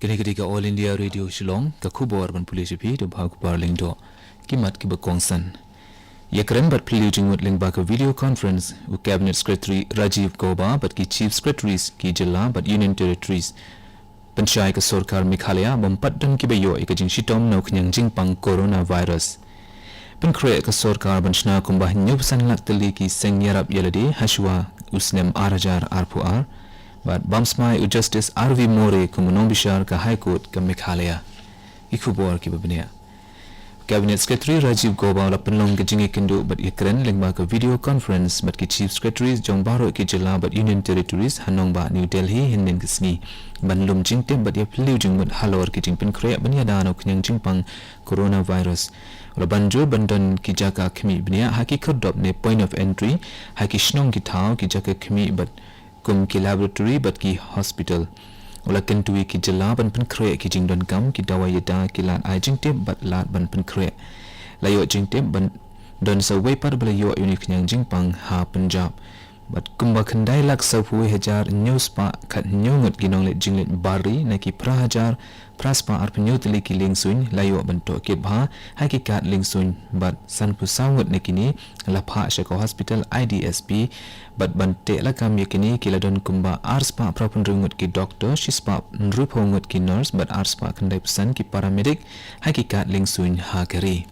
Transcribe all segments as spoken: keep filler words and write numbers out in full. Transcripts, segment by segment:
Kane ka dei ka All India Radio Shillong, ka khubor ban pule sha phi da u Bah Kupar Lyngdoh. Ki mat kiba kongsan. Ïakren bad phylliew jingmut lyngba ka video conference, u Cabinet Secretary Rajiv Gauba bad ki Chief Secretaries ki jylla bad Union Territories. Pynshai ka sorkar Meghalaya bym pat don kiba ïoh ïa ka jingshitom na u khñiang jingpang coronavirus. Pynkhreh ka sorkar ban shna kumba hynñiewphew san lak tylli ki seng ïarap ïalade hashwa u snem ar hajar arphew ar. Bad bam smai u Justice R V More kum u nongbishar ka High Court ka Meghalaya. Ki khubor kiba bniah. Cabinet Secretary Rajiv Gauba u la pynlong ka jingïakynduh bad ïakren lyngba ka video conference bad ki Chief Secretaries jong baroh ki jylla bad Union Territories ha nongbah New Delhi hynnin ka sngi, ban lum jingtip bad ïa phylliew jingmut halor ki jingpynkhreh ban ïada na u khñiang jingpang coronavirus. U la ban jur ban don ki jaka khmih bniah ha ki khyrdop ne point of entry, ha ki shnong ki thaw ki jaka khmih bad kum ki laboratory bad ki hospital. U la kyntu ïa ki jylla ban pynkhreh ki jingdonkam, ki dawai ïada, ki lad ai jingtip bad lad ban pynkhreh. La ïoh jingtip ban don sa uwei pat ba la ïoh ïa une u khñiang jingpang ha Punjab. Bad kumba khyndai lak sawphew hajar hynñiew spah khathynñiew ngut ki nongleit jingleit bar ri na ki phra hajar phra spah arphew hynñiew tylli ki liengsuiñ la ïoh ban tohkit bha ha ki kad liengsuiñ bad sanphew saw ngut na kine la phah sha ka hospital I D S P. Bad ban teh lakam ïa kine ki la don kumba ar spah phraphew hynriew ngut ki doktor, shi spah hynriewphew ngut ki nurse bad ar spah khyndaiphew san ki paramedic ha ki kad liengsuiñ ha ka ri.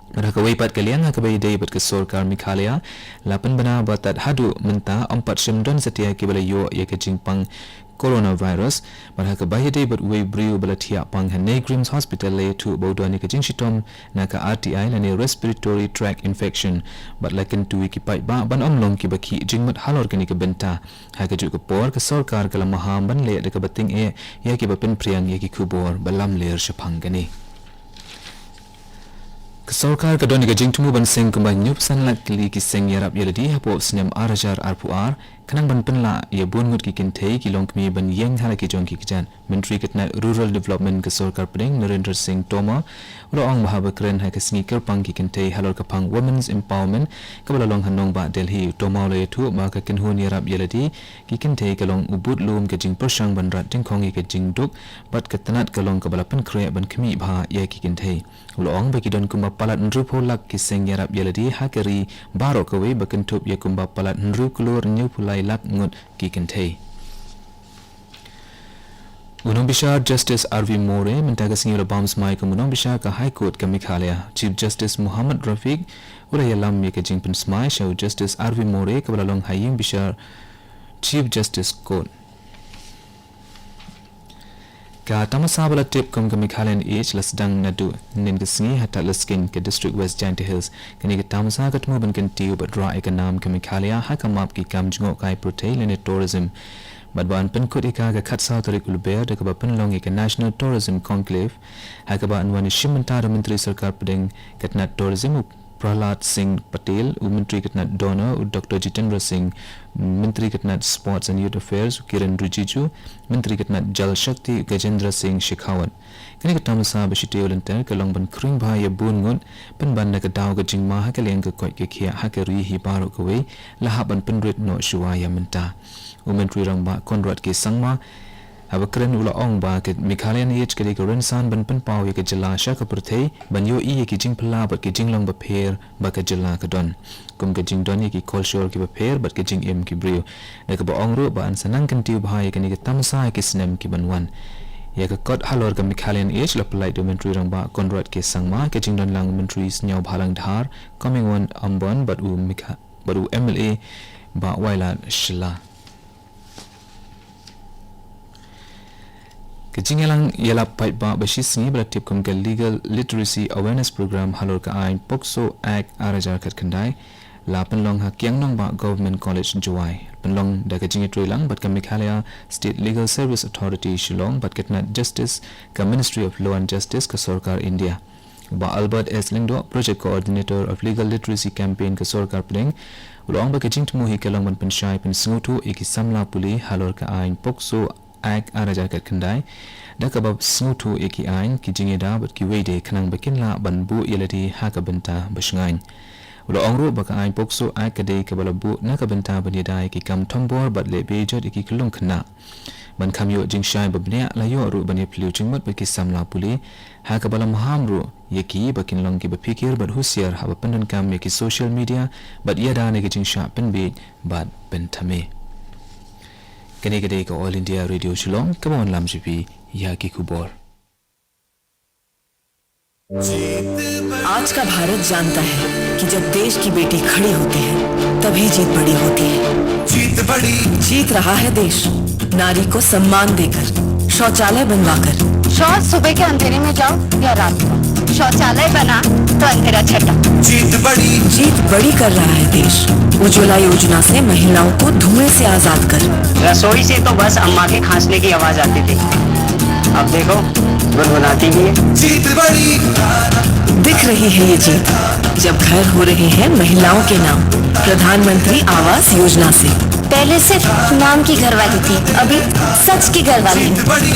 Bad ha kawei pat ka liang, ha kaba ïadei bad ka sorkar Meghalaya, la pynbna ba tad haduh mynta ym pat shym don satia kiba la ïoh ïa ka jingpang coronavirus. Bad ha kaba ïadei bad uwei u briew ba la thiah pang ha NEIGRIHMS Hospital, la ïathuh ba u don ïa ka jingshitom na ka R T I lane respiratory tract infection. Bad la kyntu ïa ki paidbah ban ym long kiba khih jingmut halor kane ka bynta. Ha kajuh ka por, ka sorkar ka la maham ban leh da kaba tyngeh ïa kiba pynphriang ïa ki khubor ba lamler shaphang kane. Ka sorkar ka don ïa ka jingthmu ban seng kumba hynñiewphew san lak tylli ki seng ïarap ïalade hapoh u snem ar hajar arphew ar, khnang ban pynlah ïa bun ngut ki kynthei ki longkmie ban ïeng ha la ki jong ki kjat. Myntri ka tnat Rural Development ka sorkar pdeng, Narendra Singh Tomar, u la ong ba haba kren ha ka sngi kyrpang ki kynthei halor ka phang Women's Empowerment kaba la long ha nongbah Delhi, u Tomar u la ïathuh ba ka kynhun ïarap ïalade ki kynthei ka long u budlum ka jingpyrshang ban rat dyngkhong ïa ka jingduk, bad ka tnat ka long kaba la pynkhreh ban khmih bha ïa ki kynthei. U la ong ba ki don kumba palat hynriewphew lak ki seng ïarap ïalade ha ka ri baroh kawei, ba kynthup ïa kumba palat hynriew klur hynñiewphew lai lak ngut ki kynthei. U nongbishar Justice R V More mynta ka sngi u la bam smai kum u nongbishar ka High Court ka Meghalaya. Chief Justice Muhammad Rafiq u la ïalam ïa ka jingpynsmai sha u Justice R V More kaba la long ha ïing bishar Chief Justice Court. Ka tamasa ba la tip kum ka Meghalayan Age la sdang naduh hynnin ka sngi ha Thadlaskein ka District West Jaintia Hills. Kane ka tamasa ka thmu ban kyntiew bad rah ïa ka nam ka Meghalaya ha ka map ki kam jngohkai pyrthei lane tourism. Bad ba yn pynkut ïa ka ka khatsaw tarik u Lber da kaba pynlong ïa ka National Tourism Conclave, ha kaba yn wan ïashim bynta da u Myntri Sorkar Pdeng ka tnat Tourism, u Prahlad Singh Patel, u Myntri ka tnat DoNER, u Doctor Jitendra Singh, Myntri ka tnat Sports and Youth Affairs, u Kiren Rijiju, Myntri ka tnat Jal Shakti, u Gajendra Singh Shekhawat. Kane ka tamasa ba shi taïew lynter ka long ban khring bha ïa bun ngut, pynban na ka daw ka jingma ha ka liang ka koit ka khiah ha ka ri hi baroh kawei, la hap ban pynrit noh shuwa ïa mynta. U Myntri Rangbah Conrad K Sangma, haba kren u la ong ba ka Meghalayan Age ka dei ka rynsan ban pynpaw ïa ka jylla sha ka pyrthei, ban ïohi ïa ki jingphylla bad ki jinglong bapher ba ka jylla ka don, kum ka jingdon ïa ki kolshor kiba pher bad ka jingim ki briew. Da kaba ong ruh ba yn sa nang kyntiew bha ïa kane ka tamasa ha ki snem ki ban wan. Ïa ka kot halor ka Meghalayan Age la pynlait da u Myntri Rangbah Conrad K Sangma, ka jingdon lang u Myntri Sniawbhalang Dhar, Comingone Ymbon bad u Megha-, bad u M L A Bah Wailadmiki Shylla. Ka jingïalang ïalap paidbah ba shi sngi ba la tip kum ka Legal Literacy Awareness Program halor ka aiñ POCSO Act ar hajar khatkhyndai la pynlong ha Kiang Nangbah Government College, Jowai. Pynlong da ka jingïatreilang bad ka Meghalaya State Legal Service Authority, Shillong, bad ka tnat Justice ka Ministry of Law and Justice ka Sorkar India. U Bah Albert S Lyngdoh, Project Coordinator of Legal Literacy Campaign ka Sorkar Pdeng, u la ong ba ka jingthmu hi ka long ban pynshai pynsngewthuh ïa ki samla pule halor ka aiñ POCSO Act ar hajar khatkhyndai, da kaba sngewthuh ïa ki aiñ, ki jingïada bad kiwei de, khnang ba kin lah ban buh ïalade ha ka bynta ba shngaiñ. U la ong ruh ba ka aiñ POCSO Act ka dei kaba la buh na ka bynta ban ïada ïa ki kam thombor bad leh bejot ïa ki khyllung khynnah. Ban kham ïoh jingshai ba bniah, la ïoh ruh ban ïa phylliew jingmut bad ki samla pule, ha kaba la maham ruh ïa ki ba kin long kiba phikir bad husiar haba pyndonkam ïa ki social media bad ïada na ki jingshah pynbiej bad pynthame. Kane ka dei ka All India Radio Shillong, kaba wanlam sha phi ïa ki khubor. आज का भारत जानता है कि जब देश की बेटी खड़ी होती है, तभी जीत बड़ी होती है। जीत बड़ी। जीत रहा है देश, नारी को सम्मान देकर, शौचालय बनवाकर। शौच सुबह के अंधेरे में जाओ या रात को, शौचालय बना तो अंधेरा छटा। जीत बड़ी। जीत बड़ी कर रहा है देश, उज्ज्वला योजना से महिलाओं को धुएं से आजाद कर। रसोई से तो बस अम्मा के खांसने की आवाज आती थी, अब देखो, गुनगुनाती भी है। जीत बड़ी। दिख रही है ये जीत, जब घर हो रहे हैं महिलाओं के नाम, प्रधानमंत्री आवास योजना से। पहले सिर्फ नाम की घरवाली थी, अभी सच की घरवाली। जीत बड़ी।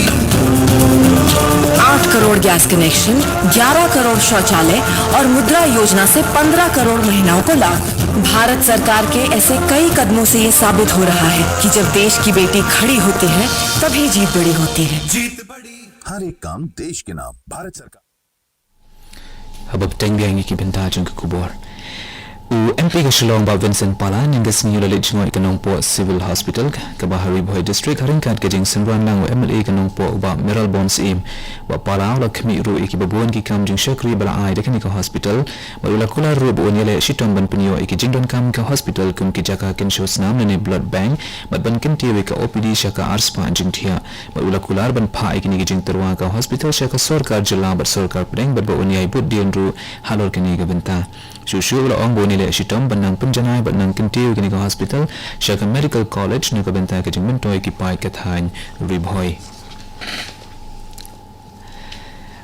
आठ करोड़ गैस कनेक्शन, ग्यारह करोड़ शौचालय और मुद्रा योजना से पन्द्रह करोड़ महिलाओं को लाभ। भारत सरकार के ऐसे कई कदमों से ये साबित हो रहा है कि जब देश की बेटी खड़ी होती है, तभी जीत बड़ी होती है। जीत बड़ी। हर एक काम देश के नाम। भारत सरकार। Haba bteng biang ïa ki bynta jong ka khubor. U M P ka Shillong, Bah Vincent Pala, mynta ka sngi u la leit jngoh ïa ka Nongpoh Civil Hospital, kaba ha Ri Bhoi District, ha ryngkat ka jingsynran lang u M L A ka Nongpoh, u Bah Mayralborn Syiem. Bah Pala u la khmih ruh ïa kiba bun ki kam jingshakri ba la ai da kane ka hospital, bad u la kular ruh ba un ïaleh shitom ban pynïoh ïa ki jingdonkam ka hospital kum ki jaka kynshew snam lane blood bank, bad ban kyntiew ïa ka O P D sha ka arspah jingthiah. Bad u la kular ban phah ïa kine ki jingtyrwa ka hospital sha ka sorkar jylla bad sorkar pdeng, bad ba un ïai bud dien ruh halor kane ka bynta. Shuh shuh u la ong ba un ïaleh shitom ban nang pynjanai bad nang kyntiew ïa kane ka hospital sha ka Medical College na ka bynta ka jingmyntoi ki paid ka thaiñ Ri Bhoi.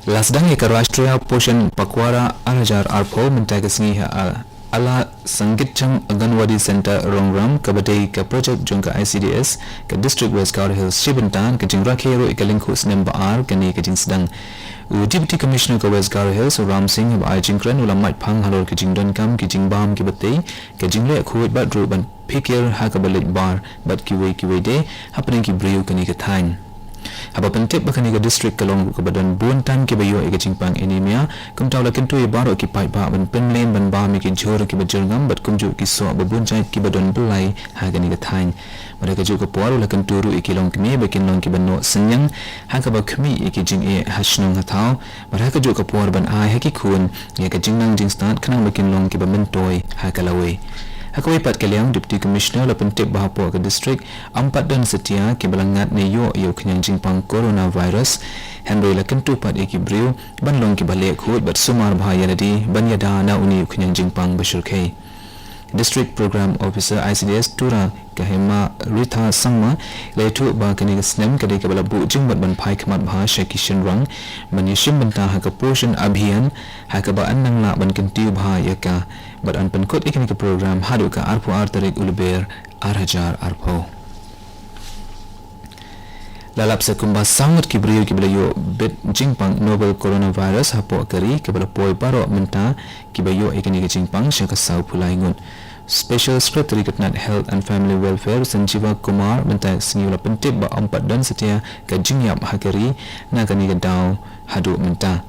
La sdang ïa ka Rashtriya Poshan Pakhwada ar hajar arphew mynta ka sngi ha Ala Sangitcham Anganwadi Centre, Rongram, kaba dei ka project jong ka I C D S ka District West Garo Hills, shi bynta ka jingrakhe ruh ïa ka lyngkhuh snem ba ar kane ka jingsdang. U Deputy Commissioner ka West Garo Hills, u Ram Singh, haba ai jingkren u la mait phang halor ka jingdonkam ki jingbam kiba tei, ka jingleh khuid bad ruh ban phikir ha kaba leit bar bad kiwei kiwei de hapdeng ki briew kane ka thaiñ. Haba pyntip ba kane ka district ka long ruh kaba don bun tam kiba ïoh ïa ka jingpang anemia, kumta u la kyntu ïa baroh ki paidbah ban pynmlien ban bam ïa ki jhur kiba jyrngam bad kumjuh ki soh ba bun jait kiba don byllai ha kane ka thaiñ. Bad ha kajuh ka por u la kyntu ruh ïa ki longkmie ba kin long kiba noh synñiang ha kaba khmih ïa ki jingeh ha shnong ha thaw, bad ha kajuh ka por ban ai ha ki khun ïa ka jingnang jingstad khnang ba kin long kiba myntoi ha ka lawei. Ha kawei pat ka liang, Deputy Commissioner u la pyntip ba hapoh ka district ym pat don satia kiba la ngat ne ïoh ïa u khñiang jingpang coronavirus, hynrei la kyntu pat ïa ki briew ban long kiba leh khuid bad sumar bha ïa lade ban ïada na une u khñiang jingpang ba shyrkhei. District Programme Officer I C D S Tura, ka Hema Ritha Sangma, la ïathuh ba kane ka snem ka dei kaba la buh jingmut ban phai khmat bha sha ki shynrang ban ïashim bynta ha ka Poshan Abhiyan, ha kaba yn nang lah ban kyntiew bha ïa ka, bad yn pynkut ïa kane ka program haduh ka arphew ar tarik u Lber ar hajar arphew. La lap sa kumba saw ngut ki briew kiba la ïoh bit jingpang novel coronavirus hapoh ka ri, kaba la poi baroh mynta kiba ïoh ïa kane ka jingpang sha ka sawphew lai ngut. Special Secretary ka tnat Health and Family Welfare, Sanjeeva Kumar, mynta ka sngi u la pyntip ba ym pat don satia ka jingïap ha ka ri na kane ka daw haduh mynta.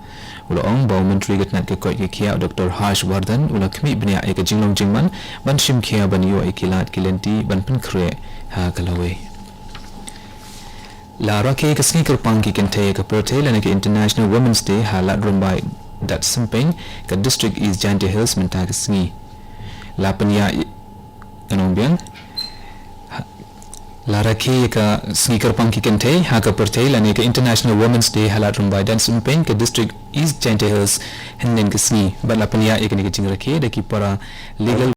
U la ong ba u Myntri ka tnat ka koit ka khiah, Doctor Harsh Vardhan, u la khmih bniah ïa ka jinglong jingman ban shim khia ban ïoh ïa ki lad ki lynti ban pynkhreh ha ka lawei. La rakhe ka sngi kyrpang ki kynthei ha ka pyrthei lane ka International Women's Day ha Lad Rymbai Datsympein ka District East Jaintia Hills mynta ka sngi. La pynïaid, ngan ong biang, ha, la rakhe ka sngi kyrpang ki kynthei ha ka pyrthei lane ka International Women's Day ha Lad Rymbai Datsympein ka District East Jaintia Hills hynnin ka sngi, bad la pynïaid ïa kane ka jingrakhe da ki para legal